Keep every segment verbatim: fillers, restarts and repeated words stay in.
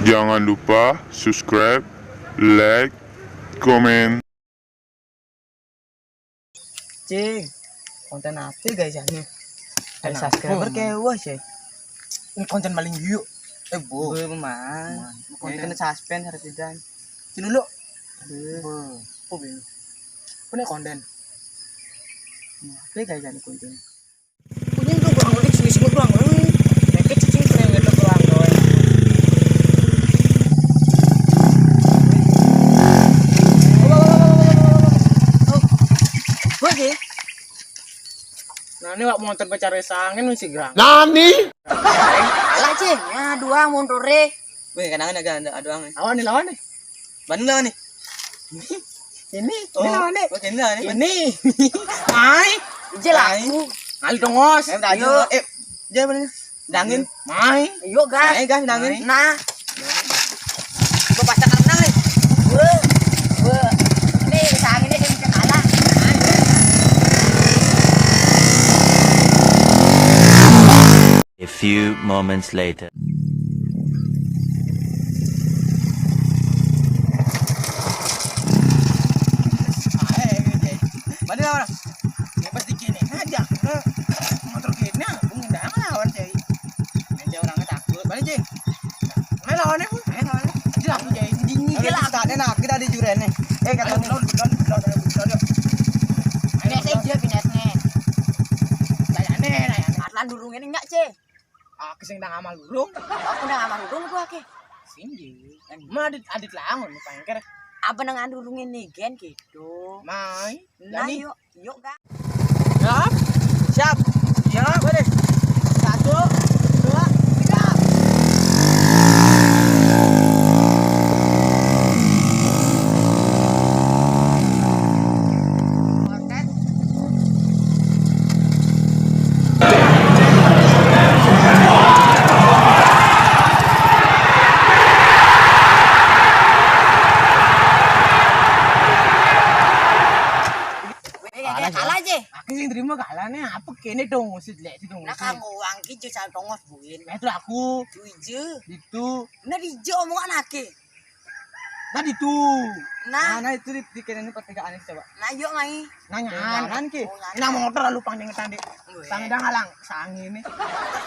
Jangan lupa subscribe, like, komen. Cing, konten apa guys ini? Ada subscriber kayak wah sih. Ini konten paling yuk. Eh, bu. Bu, man. Ini kena suspense harus didan. Sini dulu. Aduh. Bu. Oh, bingung. Ini konten. Nah, apa guys ini konten? Kunyit tuh kurang unik, sini-sini kurang unik. Kayak cicing kena gitu kurang doang. Oke. Nah, ini wak motor pacar sangin masih gerang. Nani? Alah, Cing. Ya, dua montore. Weh, kenangan agak ada aduang. Lawan nih, lawan nih. Banding lawan nih. Ini, ini lawan nih. Oke, ini lawan nih. Ini. Mai. Jelas. Ngali dongos. Eh, tadi. Eh, dia mana? Dangin. Mai. Yuk, gas. Ayo, gas, dangin. Nah. Gua pasti menang nih. Wah, wah. Ini sanginnya dia bisa kalah. A few moments later. Mana orang? Ya pasti gini aja. Motor gini, aku nggak ngelawan cewek. Aja orangnya takut. Balik, Cing. Main lawannya, Bu. Main lawannya. Dia laku jadi dingin. Dia laku. Kita ada nak, kita ada juren nih. Eh, kata lu, lu, lu, lu, lu, lu, lu. Biasa aja, biasa nih. Tanya nih, tanya nih. Atlan durung ini enggak, Cing? Aku sing ndang amal durung. Aku ndang amal durung gua, Cing. Sing, Cing. Emang adit, adit langon nih, pangker. Apa nang durung ini, Gen, gitu? Mai. Nah, yuk. Yuk, Kak. Ya, siap. Ya, boleh. Satu, dua, tiga. Weh, kalah, kalah aja. Aku sing terima kalah nih, apa kene dong, ngusut lek, itu dong. Nah, ngusut. Kamu uang ki jual tongos buin. Nah, itu aku. Itu ijo. Itu. Nah, di ijo omongan ake. Nah, itu. Nah. Nah, nah, itu di, di kene ini pertigaan ini coba. Nah, yuk, mai. Nah, nyanan ki. Oh, nyanan. Nah, motor lalu panjang tadi. Oh, iya. Sang dah ngalang, sang ini.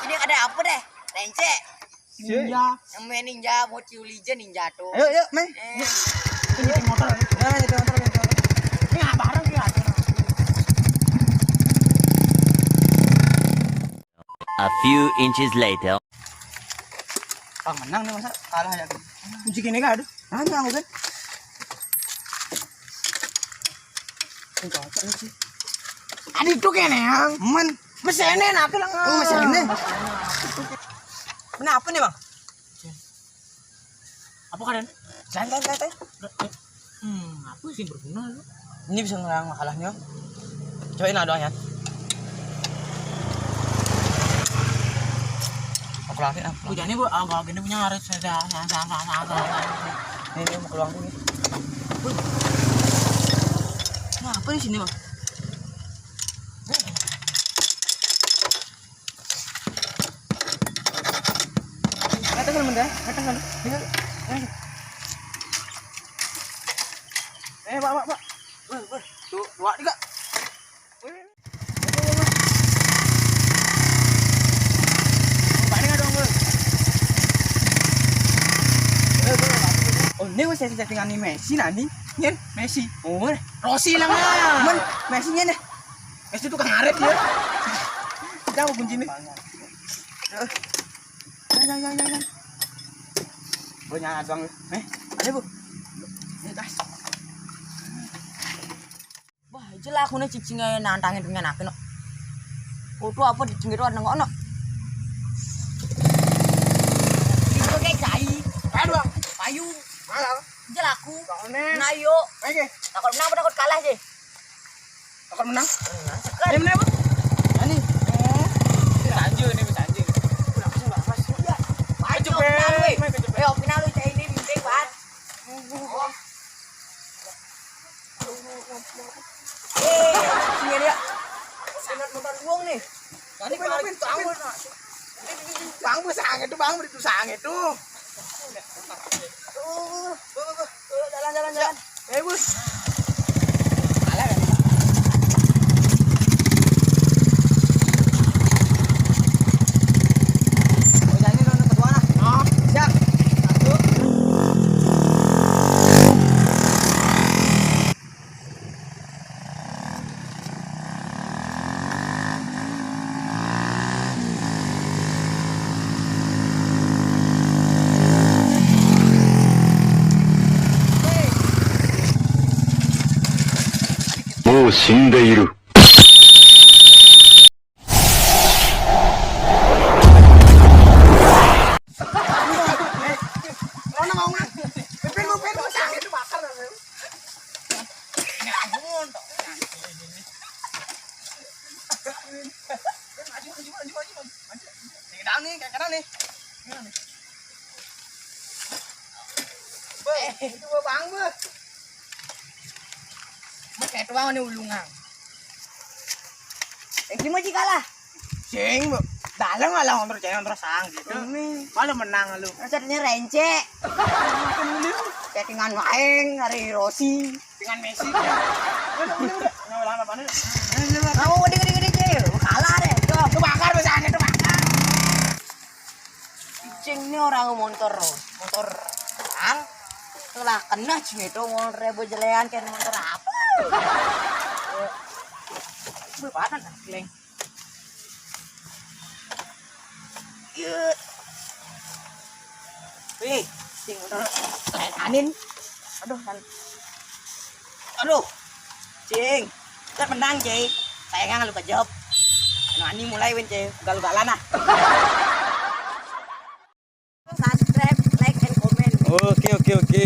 Ini ada apa deh? Lencek. Ninja. Yang main ninja, mau ciuli aja ninja tuh. Ayo, ayo, main. Eh. Ini nyetir motor, ya. Nah, nyetir motor, nyetir motor. Ini apa barang sih, atur. A few inches later. Bang, menang nih, masa kalah ya? Kunci kene kah, aduh. Nah, ini aku kan. Ini cocok nih, sih. Tadi tuh kene, yang. Men. Mesene, nah, aku lang. Oh, mesene. Kenapa nih, Bang? Apa kalian? Santai, santai. Hmm, apa sih berguna lu? Ini bisa ngelarang masalahnya. Cobain lah doang ya. Aku lagi apa? Hujannya gua agak gini punya ngarit saja. Ini, ini mau keluar ini. Wih. Ini apa di sini, Bang? Datang kan, Bunda? Datang kan? Iya. Eh, Pak, Pak, Pak. Weh, weh. Tuh, dua, tiga. Weh, weh, weh. Pak, ini nggak dong, weh. Weh, weh, Pak. Oh, ini weh setting-settingan nih Messi, nah, nih. Nyen, Messi. Oh, Rossi lah, Mas. Men, Messi nyen deh. Messi tukang ngarit ya. Kita mau kunci nih. Jangan, jangan, jangan, jangan. Gue nyala doang. Eh, ada, Bu. Ini tas. Wah, aja lah aku nih cicingnya nantangin dengan aku, no. Foto apa di cinggiru ada nggak, no? Itu kayak cai. Ayo, Bang. Payu. Malah. Aja lah aku. Nah, yuk. Oke. Takut menang apa takut kalah sih? Takut menang? Menang. Ini menang apa? Ini. Oh. Bisa anjir, ini bisa anjir. Maju, Beb. Maju, Beb. Eh, Opina lu cai ini bimbing, Bang. Eh, sini dia. Sangat motor buang nih. Tadi Bang, Bang, Bang, Bang, Bang, sange tuh, Bang, itu sange tuh. もう死んでいる。 Nih, kanan nih. Beuh, itu beuh, Bang, beuh. Beuh, kayak tuang nih ulungan. Yang gimana sih kalah? Cing, beuh. Dalam lah, ngontrol ceng, ngontrol sang gitu. Ini. Malah menang lu. Rasanya rence. Settingan maeng hari Rossi. Dengan Messi. Udah, udah, udah. Nggak lama, panas. Kamu gede, gede, gede, Cil. Kalah deh, dong. Kebakar, bisa angin kebakar. Cing, ini orang motor, motor ang. Telah kena cing itu motor ribu jelean, kayak motor apa? Gue panas, Leng. Iya. Wih, cing, motor. Anin. Aduh, kan. Aduh. Cing. Kita menang, Cing. Sayangnya lu kejawab. Nah, ini mulai, Win, Cing. Ugal-ugalan, ah. Subscribe, like, and comment. Oke, oke, oke.